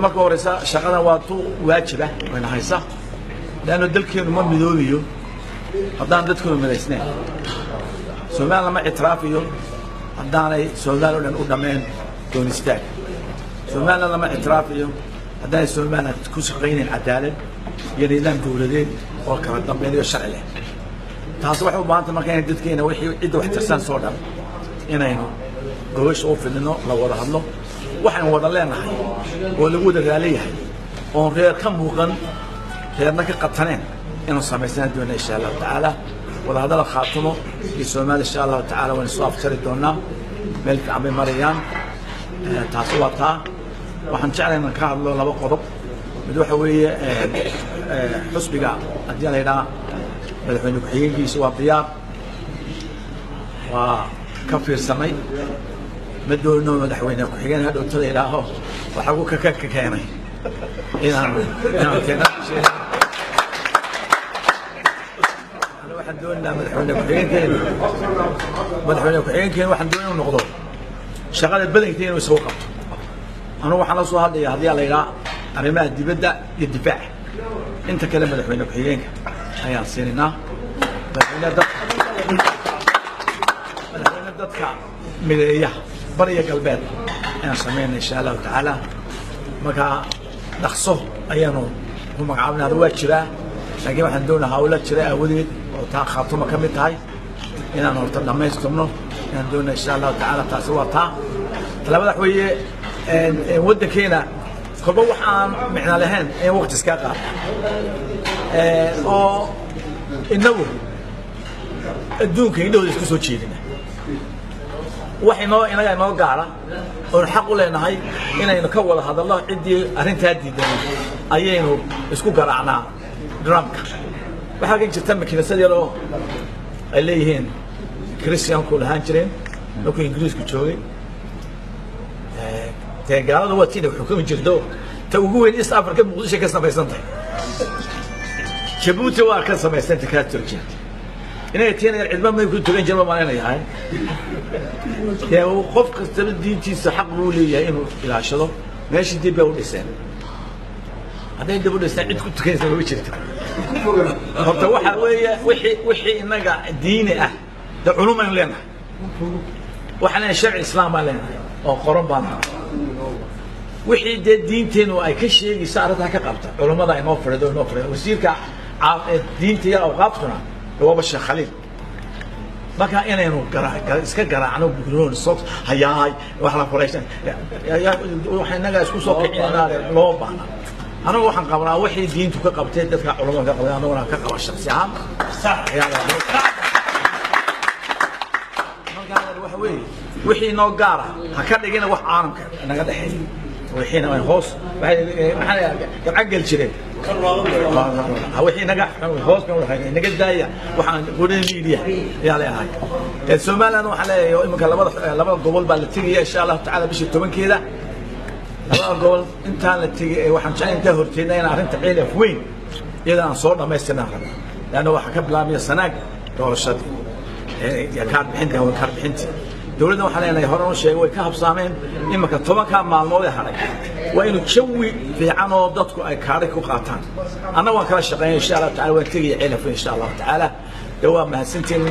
Marka horeysa, shaqadan waa tu waajiba wayna haysa, leanno dalkeenu ma midoobayo haddaan dadkeenu midaysnayn. Somaliland lama ictiraafiyo haddaanay Soomaali o dhan u dhammayn doonistaag. Somaliland lama ictiraafiyo haddaanay Somaliland ku shaqaynayn cadaalad iyo nidaam dowladeed oo kala dambeyn iyo sharci leh. Taasi waxay u baahantay marka inay dadkeena wixii cidda wax tirsan soo dhan inaynu gogosha u fidino, la wada hadlo. Waxaynu wada leenahay oo lagu wada raaliyahay oon reer ka muuqan, reerna ka qataneen, inuu samaysana doona, insha Allahu tacaala. Wadahadalla Khaatumo iyo Soomaaliya, insha Allahu tacala, waynu soo afjari doonaa. Meel fiican bay marayaan. Taasi waa taa. Waxaan jeclay inaan ka hadlo laba qodob. Mid waxa weeye xusbiga, haddii la yidhaha, madaxweyne ku-xigeenkiisa waa diyaar, waa ka fiirsanay. Ma doonino madaxweyne ku-xigeen hadhowtada idhaaho waxaa ku ka keenay inaan keena. Waxaan doonaynaa madaxweyne ku-xigeenkeena waxaan doonay inuu noqdo shaqada badankeeda inuu isagu qabto. Anugu waxaan la soo hadlaya, haddii la yidhaha, arrimaha dibadda iyo difaaca. Inta kale madaxweyne ku-xigeenka ayaan siinaynaa. Madaxweyne dadka mideeya bariya galbeed ayaan sameynaa, insha Allahu tacaala. Marka dhaqso ayaanu ku magacaabna. Hada waa jiraa, laakiin waxaan doonaa hawla jira aawadeed oo taa Khaatuma ka mid tahay inaan horta dhammaystirno inaan doonaa, insha Allahu tacaala. Taasi waa taa. Talabaada wax weeye, waddankeena kolba wax aan micno lahayn in waqti iskaa qaado oo inagu adduunka indhahooda isku soo jeedina, wax inoo inaga inoo gaara oon xaq u leenahay inaynu ka wada hadalno, ciddii arrintaa diidanay ayaynu isku garaacnaa drumka. Waxaa kan jirta makiinasad yaroo ay leeyihiin Christianku lahaan jireen markuu Ingiriisku joogay. Dee gaaladu waa tiina xukumi jirto. Ta ugu weyn East Africa Muqdisho ka samaysan tahay, Jabuuti waa ka samaysantay, kaa Turkiya inay tiina yar cidba may ku tukan jirin, ma malaynayahay. Dee qof kastaba diintiisa xaq buu leeyahay inuu ilaashado. Meeshii dib bay u dhiseen. Hadday dib u dhiseen, cid ku tukanaysa ma jirto. Horta waxa weeye wixii innaga diini ah dee culum aynu leenahay, waxaan leenahay sharci Islaam baan leenahay oo qoran baan leenahay. Wixii dee diinteenu ay ka sheegaysa arrintaa ka qabta culummada inoo fadhido. Wasiirka diinta iyo awqaaftuna waaba Sheekh Khaliil. Marka inaynu iska garaacno guryoon soo hayaay wax la fulaysan, waxa innaga isku soo kicinaa loo baahna. Anagu waxaan qabnaa wixii diintu ka qabtay dadka culamada ka qabtay, anaguna ka qaba shaksi ahaan. Marka waxa weeye, wixii inoo gaara ha ka dhigina wax caalamka naga dhexeeya. Wixiina ay hoos maxaa gabca jireen, wixii naga hoos naga daaya. Waxaan qodin media ayaa leeyahay Somaliland. Waxaan leeyahay iminka labada gobol baa la tegaya, insha Allahu tacaala, bishii 10-keeda. Labada gobol intaan la tegay, waxaan jeclay intaa horteedna in arrinta Ceelaf Weyn iyada aan soo dhamaystirnaan rabaa, leanna waxaa ka bilaabmaya Sanaag doorashadii kaar bixinta, kaar bixintii dowladda. Waxaan leenahay, hore u sheegay, way ka habsaameen. Iminka 10-kaa maalmood ee hadhay waa inuu jawi fiican oo dadku ay kaadhi ku qaataan. Anna waan kala shaqeynaya, insha Allahu tacala. Waan tegaya Ceelaf, insha Allahu tacaala. Dee waa mahadsantiin.